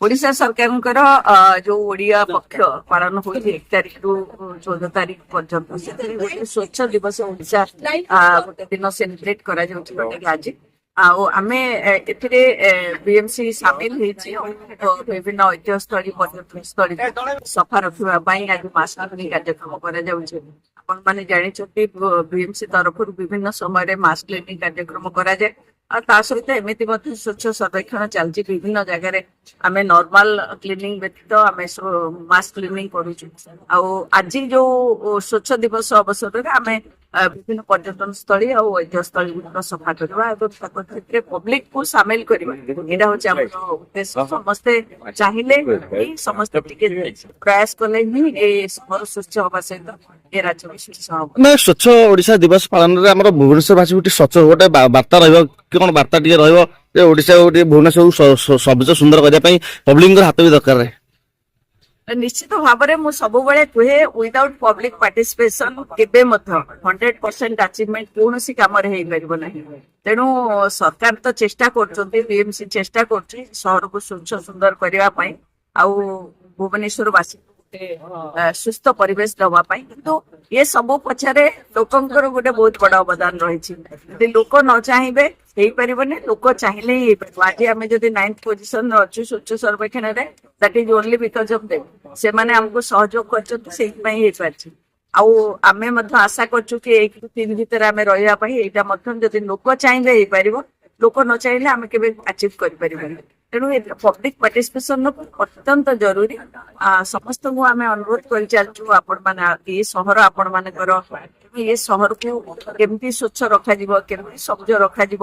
ଓଡ଼ିଶା ସରକାରଙ୍କର ଯୋଉ ଓଡ଼ିଆ ପକ୍ଷ ପାଳନ ହଉଛି 1 ତାରିଖରୁ 14 ତାରିଖ ପର୍ଯ୍ୟନ୍ତ, ସେଥିରେ ଗୋଟେ ସ୍ୱଚ୍ଛ ଦିବସ ଓଡ଼ିଶା ଗୋଟେ ଦିନ ସେଲିବ୍ରେଟ କରାଯାଉଛି, ଯୋଉଟାକି ଆଜି। ଆଉ ଆମେ ଏଥିରେ ବିଏମସି ସାମିଲ ହେଇଛି ଆଉ ବିଭିନ୍ନ ଐତିହ୍ୟସ୍ଥଳୀ, ପର୍ଯ୍ୟଟନ ସ୍ଥଳୀ ସଫା ରଖିବା ପାଇଁ ଆଜି ମାସ୍ କ୍ଲିନିଂ କାର୍ଯ୍ୟକ୍ରମ କରାଯାଉଛି। ଆପଣମାନେ ଜାଣିଛନ୍ତି, ବିଏମସି ତରଫରୁ ବିଭିନ୍ନ ସମୟରେ ମାସ୍ କ୍ଲିନିଂ କାର୍ଯ୍ୟକ୍ରମ କରାଯାଏ। ଆଉ ତା ସହିତ ଏମିତି ମଧ୍ୟ ସ୍ୱଚ୍ଛ ସର୍ବେକ୍ଷଣ ଚାଲିଛି। ବିଭିନ୍ନ ଜାଗାରେ ଆମେ ନର୍ମାଲ କ୍ଲିନିଂ ବ୍ୟତୀତ ଆମେ ମାସ୍ କ୍ଲିନିଂ କରୁଛୁ। ଆଉ ଆଜି ଯୋଉ ସ୍ୱଚ୍ଛ ଦିବସ ଅବସରରେ ଆମେ ବିଭିନ୍ନ ପର୍ଯ୍ୟଟନ ସ୍ଥଳୀ ଆଉ ଐତିହ୍ୟ ସ୍ଥଳୀ ଗୁଡିକ ସଫା କରିବା ଏବଂ ତାକୁ ସେଥିରେ ପବ୍ଲିକ କୁ ସାମିଲ କରିବା, ଏଇଟା ହଉଛି ଆମର ଉଦ୍ଦେଶ୍ୟ। ସମସ୍ତେ ଚାହିଁଲେ ହିଁ, ସମସ୍ତେ ଟିକେ ପ୍ରୟାସ କଲେ ହିଁ ଏ ସହର ସ୍ୱଚ୍ଛ ହବା ସହିତ ଏ ରାଜ୍ୟ ବି ସ୍ୱଚ୍ଛ ହବ। ଆମେ ସ୍ୱଚ୍ଛ ଓଡ଼ିଶା ଦିବସ ପାଳନରେ ଆମର ଭୁବନେଶ୍ୱରବାସୀ ଗୋଟେ ସ୍ୱଚ୍ଛ ଗୋଟେ ବାର୍ତ୍ତା ରହିବ କି କଣ? ବାର୍ତ୍ତା ଟିକେ ରହିବ ଯେ ଓଡ଼ିଶା ଟିକେ ଭୁବନେଶ୍ୱରକୁ ସବୁଜ ସୁନ୍ଦର କରିବା ପାଇଁ ପବ୍ଲିକଙ୍କର ହାତ ବି ଦରକାର। ନିଶ୍ଚିତ ଭାବରେ, ମୁଁ ସବୁବେଳେ କୁହେ, ୱିଦାଉଟ୍ ପବ୍ଲିକ ପାର୍ଟିସିପେସନ କେବେ ମଧ୍ୟ 100% ଆଚିଭମେଣ୍ଟ କୌଣସି କାମରେ ହେଇପାରିବ ନାହିଁ। ତେଣୁ ସରକାର ତ ଚେଷ୍ଟା କରୁଛନ୍ତି, ବିଏମସି ଚେଷ୍ଟା କରୁଛି ସହରକୁ ସ୍ୱଚ୍ଛ ସୁନ୍ଦର କରିବା ପାଇଁ ଆଉ ଭୁବନେଶ୍ୱରବାସୀଙ୍କୁ ଗୋଟେ ସୁସ୍ଥ ପରିବେଶ ଦେବା ପାଇଁ। କିନ୍ତୁ ଏ ସବୁ ପଛରେ ଲୋକଙ୍କର ଗୋଟେ ବହୁତ ବଡ ଅବଦାନ ରହିଛି। ଯଦି ଲୋକ ନ ଚାହିଁବେ, ହେଇପାରିବନି। ଲୋକ ଚାହିଁଲେ ହିଁ ହେଇପାରିବ। ଆଜି ଆମେ ଯଦି ନାଇନ୍ଥ ପୋଜିସନରେ ଅଛୁ ସ୍ୱଚ୍ଛ ସର୍ବେକ୍ଷଣରେ, that is only because of them. ସେମାନେ ଆମକୁ ସହଯୋଗ କରିଛନ୍ତି, ସେଇଥିପାଇଁ ହେଇପାରିଛି। ଆଉ ଆମେ ମଧ୍ୟ ଆଶା କରୁଛୁ କି 1ରୁ 3 ଭିତରେ ଆମେ ରହିବା ପାଇଁ। ଏଇଟା ମଧ୍ୟ ଯଦି ଲୋକ ଚାହିଁଲେ ହେଇପାରିବ। ଲୋକ ନ ଚାହିଁଲେ ଆମେ କେବେ ଆଚିଭ୍ କରିପାରିବାନି। ତେଣୁ ପବ୍ଲିକ ପାର୍ଟିସିପେସନ ଅତ୍ୟନ୍ତ ଜରୁରୀ। ସମସ୍ତଙ୍କୁ ଆମେ ଅନୁରୋଧ କରି ଚାଲିଛୁ, ଆପଣମାନେ, ଏ ସହର ଆପଣମାନଙ୍କର। ତେଣୁ ଏ ସହରକୁ କେମିତି ସ୍ୱଚ୍ଛ ରଖାଯିବ, କେମିତି ସବୁଜ ରଖାଯିବ,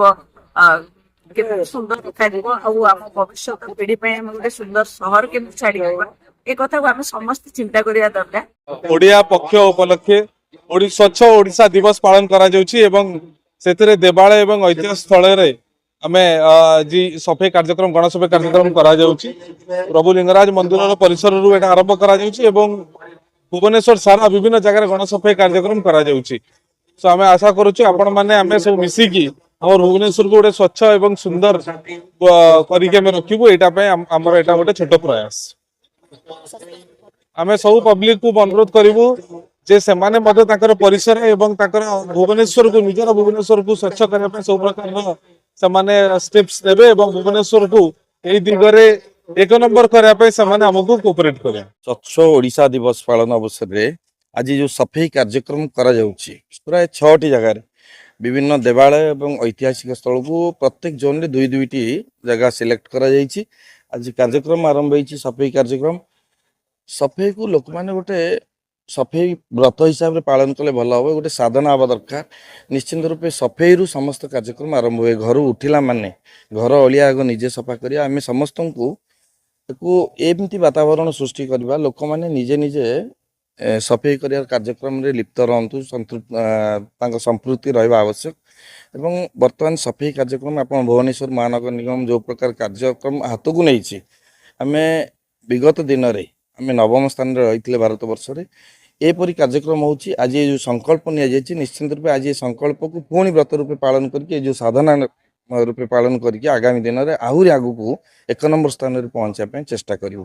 କେମିତି ସୁନ୍ଦର ରଖାଯିବ ଆଉ ଆମ ଭବିଷ୍ୟତ ପିଢି ପାଇଁ ଆମେ ଗୋଟେ ସୁନ୍ଦର ସହର କେମିତି ଛାଡିଯିବା, ଏ କଥାକୁ ଆମେ ସମସ୍ତେ ଚିନ୍ତା କରିବା ଦରକାର। ଓଡ଼ିଆ ପକ୍ଷ ଉପଲକ୍ଷେ ସ୍ୱଚ୍ଛ ଓଡ଼ିଶା ଦିବସ ପାଳନ କରାଯାଉଛି ଏବଂ ସେଥିରେ ଦେବାଳୟ ଏବଂ ଐତିହ୍ୟ ସ୍ଥଳରେ ଆମେ ଆଜି ସଫେଇ କାର୍ଯ୍ୟକ୍ରମ, ଗଣସଫେଇ କାର୍ଯ୍ୟକ୍ରମ କରାଯାଉଛି। ପ୍ରଭୁ ଲିଙ୍ଗରାଜ ମନ୍ଦିରର ପରିସରରୁ ଏଇଟା ଆରମ୍ଭ କରାଯାଉଛି ଏବଂ ଭୁବନେଶ୍ୱର ସାରା ବିଭିନ୍ନ ଜାଗାରେ ଗଣସଫେଇ କାର୍ଯ୍ୟକ୍ରମ କରାଯାଉଛି। ସୋ ଆମେ ଆଶା କରୁଛୁ, ଆପଣମାନେ, ଆମେ ସବୁ ମିଶିକି ଆମର ଭୁବନେଶ୍ୱରକୁ ଗୋଟେ ସ୍ୱଚ୍ଛ ଏବଂ ସୁନ୍ଦର କରିକି ଆମେ ରଖିବୁ। ଏଇଟା ପାଇଁ ଆମର ଏଇଟା ଗୋଟେ ଛୋଟ ପ୍ରୟାସ। ଆମେ ସବୁ ପବ୍ଲିକକୁ ଅନୁରୋଧ କରିବୁ ଯେ ସେମାନେ ମଧ୍ୟ ତାଙ୍କର ପରିସର ଏବଂ ତାଙ୍କର ଭୁବନେଶ୍ୱରକୁ, ନିଜର ଭୁବନେଶ୍ୱରକୁ ସ୍ୱଚ୍ଛ କରିବା ପାଇଁ ସବୁ ପ୍ରକାରର ସେମାନେ ଷ୍ଟେପ୍ସ ନେବେ ଏବଂ ଭୁବନେଶ୍ୱରକୁ ଏଇ ଦିଗରେ ଏକ ନମ୍ବର କରିବା ପାଇଁ ସେମାନେ ଆମକୁ କୋପରେଟ କରିବେ। ସ୍ୱଚ୍ଛ ଓଡ଼ିଶା ଦିବସ ପାଳନ ଅବସରରେ ଆଜି ଯେଉଁ ସଫେଇ କାର୍ଯ୍ୟକ୍ରମ କରାଯାଉଛି, ପ୍ରାୟ ଛଅଟି ଜାଗାରେ ବିଭିନ୍ନ ଦେବାଳୟ ଏବଂ ଐତିହାସିକ ସ୍ଥଳକୁ ପ୍ରତ୍ୟେକ ଜୋନ୍ରେ ଦୁଇ ଦୁଇଟି ଜାଗା ସିଲେକ୍ଟ କରାଯାଇଛି। ଆଜି କାର୍ଯ୍ୟକ୍ରମ ଆରମ୍ଭ ହେଇଛି, ସଫେଇ କାର୍ଯ୍ୟକ୍ରମ। ସଫେଇକୁ ଲୋକମାନେ ଗୋଟେ ସଫେଇ ବ୍ରତ ହିସାବରେ ପାଳନ କଲେ ଭଲ ହେବ। ଗୋଟେ ସାଧନା ହେବା ଦରକାର। ନିଶ୍ଚିନ୍ତ ରୂପେ ସଫେଇରୁ ସମସ୍ତ କାର୍ଯ୍ୟକ୍ରମ ଆରମ୍ଭ ହୁଏ। ଘରୁ ଉଠିଲା ମାନେ ଘର ଅଳିଆ ଆଗ ନିଜେ ସଫା କରିବା। ଆମେ ସମସ୍ତଙ୍କୁ ତାକୁ ଏମିତି ବାତାବରଣ ସୃଷ୍ଟି କରିବା, ଲୋକମାନେ ନିଜେ ନିଜେ ସଫେଇ କରିବାର କାର୍ଯ୍ୟକ୍ରମରେ ଲିପ୍ତ ରହନ୍ତୁ। ତାଙ୍କ ସମ୍ପୃକ୍ତି ରହିବା ଆବଶ୍ୟକ। ଏବଂ ବର୍ତ୍ତମାନ ସଫେଇ କାର୍ଯ୍ୟକ୍ରମ ଆପଣ ଭୁବନେଶ୍ୱର ମହାନଗର ନିଗମ ଯେଉଁ ପ୍ରକାର କାର୍ଯ୍ୟକ୍ରମ ହାତକୁ ନେଇଛି, ଆମେ ବିଗତ ଦିନରେ ଆମେ ନବମ ସ୍ଥାନରେ ରହିଥିଲେ ଭାରତ ବର୍ଷରେ। ଏପରି କାର୍ଯ୍ୟକ୍ରମ ହେଉଛି। ଆଜି ଏ ଯେଉଁ ସଂକଳ୍ପ ନିଆଯାଇଛି, ନିଶ୍ଚିନ୍ତ ରୂପେ ଆଜି ଏ ସଂକଳ୍ପକୁ ପୁଣି ବ୍ରତ ରୂପେ ପାଳନ କରିକି, ଏ ଯେଉଁ ସାଧନା ରୂପେ ପାଳନ କରିକି ଆଗାମୀ ଦିନରେ ଆହୁରି ଆଗକୁ ଏକ ନମ୍ବର ସ୍ଥାନରେ ପହଞ୍ଚିବା ପାଇଁ ଚେଷ୍ଟା କରିବୁ।